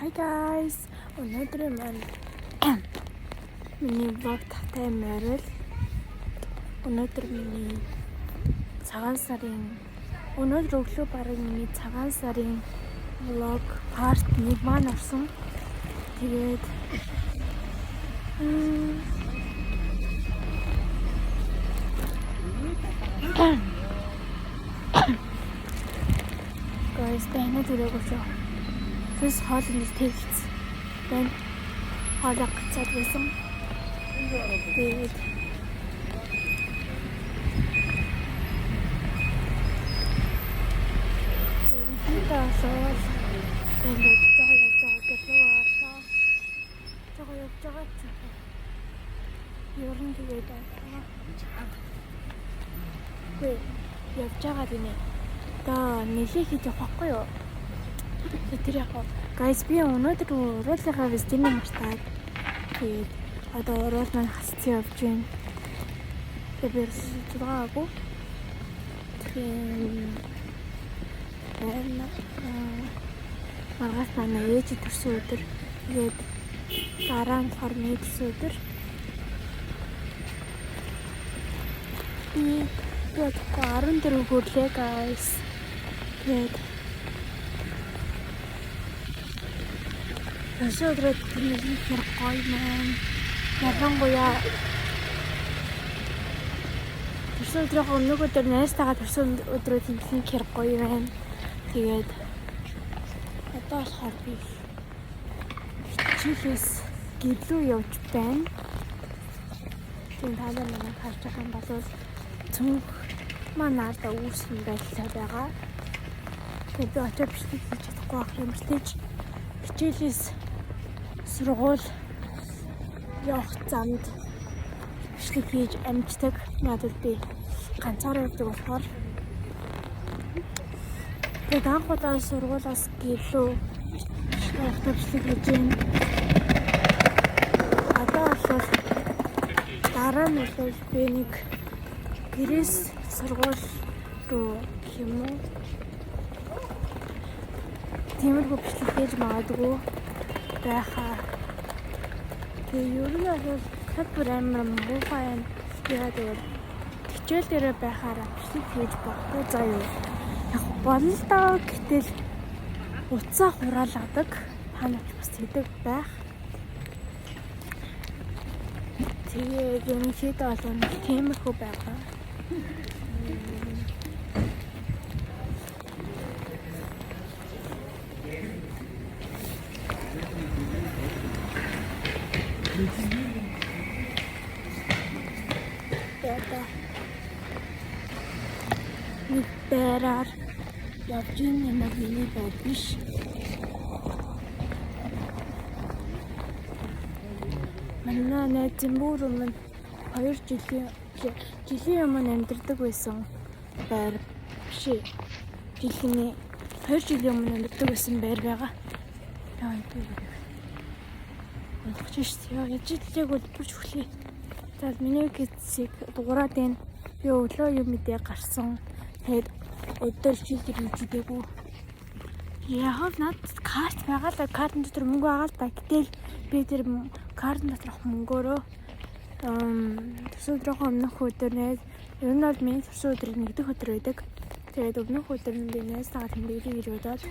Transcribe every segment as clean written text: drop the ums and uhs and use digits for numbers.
Hi guys. Өнөөдөр маань миний vlog тавтай морил. Өнөөдөр миний цагаан сарын өнөөдөр өглөө бараг миний цагаан сарын vlog part 1 маань орсон. Тэгээд guys, тань түрээгүй шүү. Тэс хоол ингэж тэлц. Тань хоолой гацаад байсан. Тэгээд ерөнхийдөө бол ингээд жоо явж байгаа гэрлөө орлоо. Жоо явж байгаа ч ер нь тэгээд орлоо. Үгүй явж байгаа гинэ. Одоо нэлээ хийж явах байхгүй юу? Тэр яг guys би өнөөдөр уруулынхаа визитийг мартаад тэгээд одоо уруул маань хасцсан явж байна. Тэгээд би зургаагүй. Тэгэхээр маргааш манай ээж төрсөн өдөр. Тэгээд дараа нь болохоор миний төрсөн өдөр. Би бодохгүй 14 хүрлээ guys. Тэгээд төрсөн өдрөө тэмдэглэхээр гоё маань. Ялангуяа төрсөн өдрийнхөө өмнөх өдөр найзтайгаа төрсөн өдрөө тэмдэглэхээр гоё байна. Тэгээд одоо болохоор би хичээлээс гэрлүү явж байна. Тийм та нар намайг харж байгаа юм бол цүнх маань наадаа үүсэн байдлаар байгаа. Тэгээд би очиж бичлэг хийж чадахгүй байх юм ч хичээлээс сургууль явах замд бичлэг хийж амждаг. Надад би ганцаараа явдаг болохоор тэгээд анх удаа сургуулиас гэрлүү явахдаа бичлэг хийж байна. Одоо бол дараа нь бол би нэг гэрээс сургууль руу гэх юм уу? Тиймэрхүү бичлэг хийж магадгүй байхаа. Тэгээ ер нь бол хад бүр амар муухай юм. Яагаад гэвэл хичээл дээрээ байхаараа бичлэг хийж болохгүй заа юу. Яг болно л доо гэтэл утсаа хураалгадаг. Та нар ч бас тэгдэг байх. Тэгээд ерөнхийдөө бол нэг тиймэрхүү байгаа. Одоо нэг байраар явж ийн юм бол миний байр биш. Манай найзын бүр өмнө 2 жилийн өмнө амьдардаг байсан байр биш. Жилийн 2 жилийн өмнө амьдардаг байсан байр байгаа. Яа энэ ойлгож шít. Яа жилийг бол бүрч өглөө. За миний гэсийг дуурайд байна. Би өглөө юм мэдээ гарсан. Тэгээд өдөр жил ирж үдээгүй. Яг надад карт байгаа л картын дотор мөнгө байгаа л да. Гэтэл би тэр картын доторх мөнгөөрөө төрсөн өдрийнхөө өмнөх өдөр найз ер нь бол миний төрсөн өдөр нэгдэх өдөр байдаг. Тэгээд өмнөх өдөр нь би найзтайгаа тэмдэглэе гэж бодоод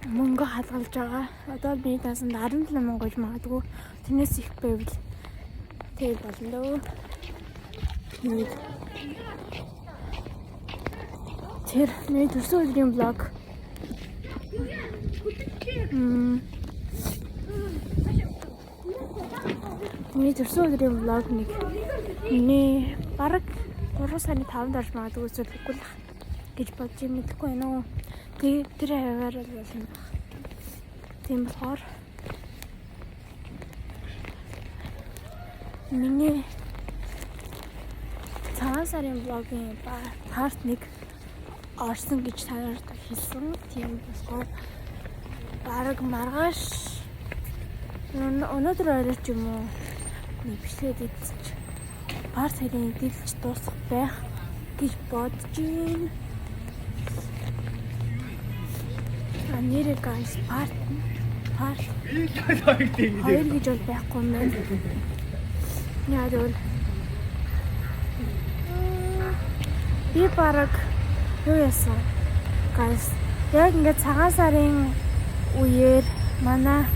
мөнгө хадгалж байгаа. Одоо миний дансанд 17 мянга гэж магадгүй. Тэрнээс их байвал тэгээд болно дөө. Тэгээд тэр миний төрсөн өдрийн vlog миний төрсөн өдрийн vlog нэг миний бараг 3 сарын 5-нд орж магадгүй эсвэл үгүй л гэж бодож юм мэдэхгүй байна уу. Тэгээд тэр хаваар л болно баг. Тийм болохоор миний цагаан сарын vlog-ийн part 1 орсон гэж та нарт хэлсэн. Тийм болохоор бараг маргааш өнөөдөр орой ч юм уу нэг бичлэгээ эдэлж part 2-ын эдэлж дуусах байх гэж бодож байна. А нэрээ guys part part 2 гэж бол байхгүй юм байна. Яа гэвэл би бараг юу яасан? Guys, яг ингээд цагаан сарын үеэр манай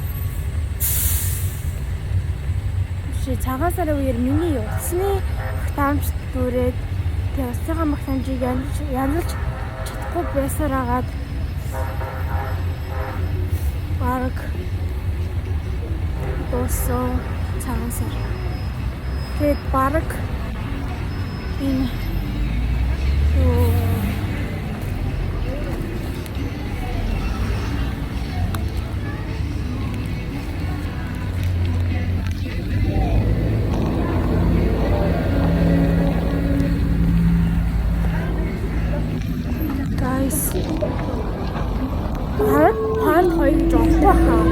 биш цагаан сарын үеэр миний утасны багтаамж дүүрээд тэгээ утасныхаа багтаамжийг янзалж чадахгүй байсаар агаад бараг дууссан цагаан сар. Тэгээд бараг энэ юу guys part 2 гэж орохгүй хаа.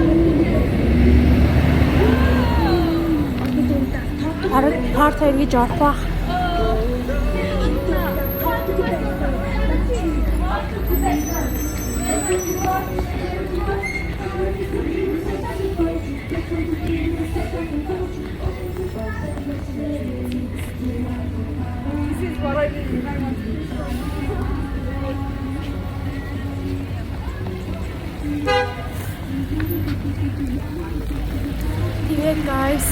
Part 2 гэж орох бах. This is what I mean. I want to Тэгээд guys,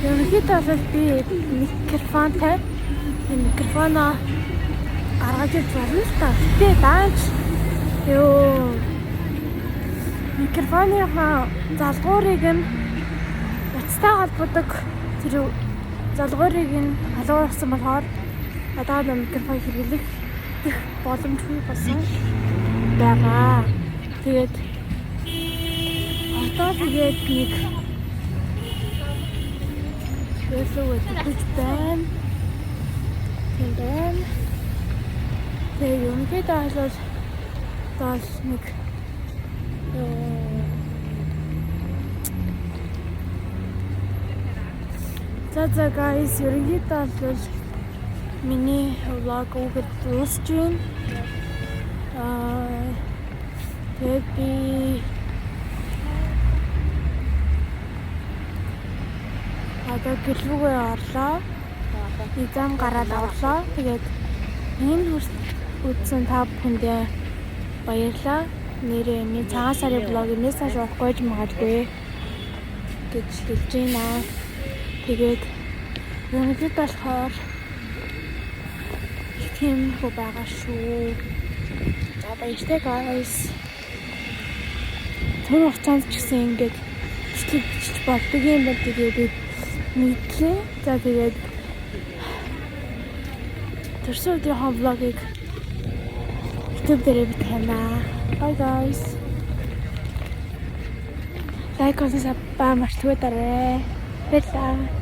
ерөнхийдөө бол би микрофонтой энэ микрофоноо гаргаж ирж болно л та. Гэтэ даанч юу микрофоныхаа залгуурыг нь утастай холбодог тэр залгуурыг нь алгуурсан болохоор одоо нэг микрофон хэрэглэх боломжгүй болсон байгаа. Тэгээд одоо тэгээд нэг Ялуу гэж байна. Тийм байна. Тэгээ ерөнхийдөө бол дол нэг За guys, ерөнхийдөө бол миний vlog үгээр дуусч байна. Тэгээд би одоо гэлбүүгээ орлоо. Нэг зам гараад орлоо. Тэгээд энэ үзсэн та бүхэндээ баярлалаа. Нэрээ миний цагаан сарын vlog энэс хойш орохгүй ч магадгүй гэж хэлж байна. Тэгээд ерөнхийдөө болохоор тийм хөө байгаа шүү. За баяртай guys. Тэр хугацаанд ч гэсэн ингээд бичлэг бичиж болдог юм байна. Тэгээд би мэдлээ. За тэгээд төрсөн өдрийнхөө vlog ыг YouTube дээр бичнэ. Bye guys. Like and subscribe мартгүй дараарай. Баярлалаа.